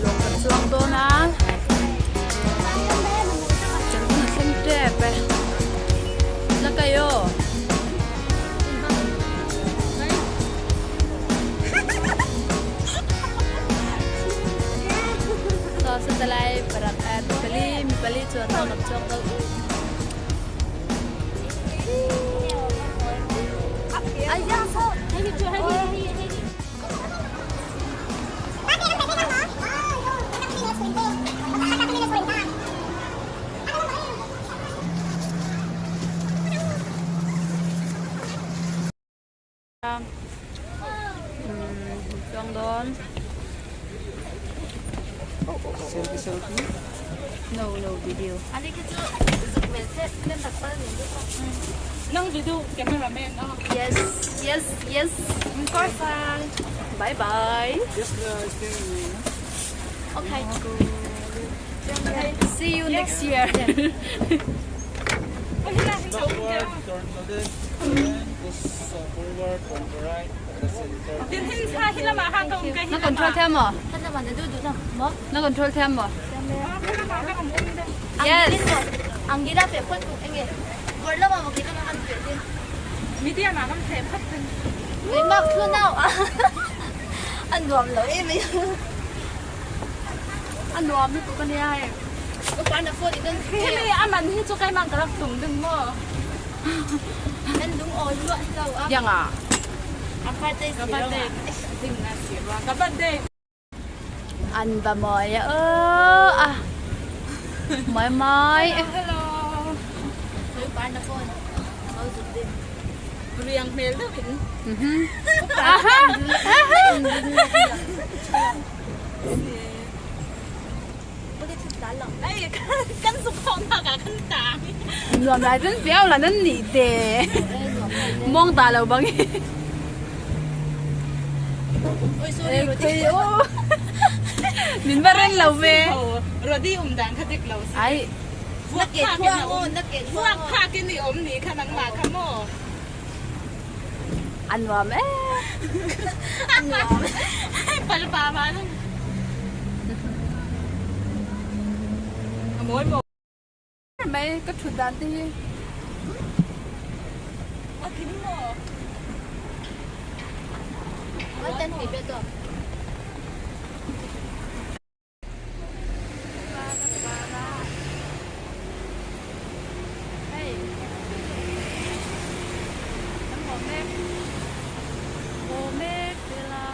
Lawng kan chuang dawn a kan hun a thleng tep e la kai aw. Saw satalai parak eh pali mi pali chuan lawng kan chuang dawn. Chuang dawn. Selfie selfie. No no video. Nang video cameraman ah. Yes yes yes. Bye bye. Yes, guys. Okay. See you next year. Backward, turn to left, and push forward, turn to right, the center. Na control thiam maw? Na control thiam maw? Yes. A nuam lutuk a nia hei. Yang ah. An va mawi a a mawi mawi. Nuam lai cun piau la nan nih te. Mong ta lo bang i. Min va ren lo ve. Ai. A nuam ee. Mai ka thut dan te hi. Hei kan haw mek haw mek vel a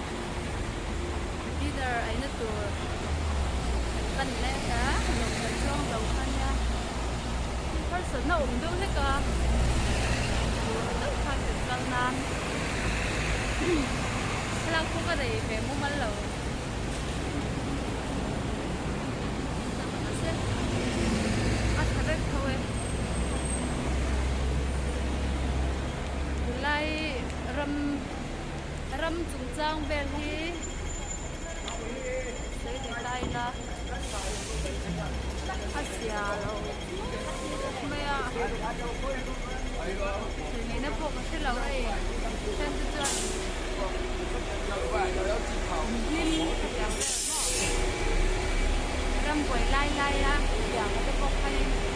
dinner eina tur kan pan mek a lawng kan chuang zo kha nia harsatna awm deuh hlek a tur deuh khan kan kal nan thlalak pawh ka nei ve mumal lo. A tha vek. Ram chungchang vel hi sawi ve ta ila a zia lo khawp mai a sawi ngaihna pawh ka hre lo hei then te chuan hlim hetiang vel maw ram buai lai lai a tiang te pawh khanin.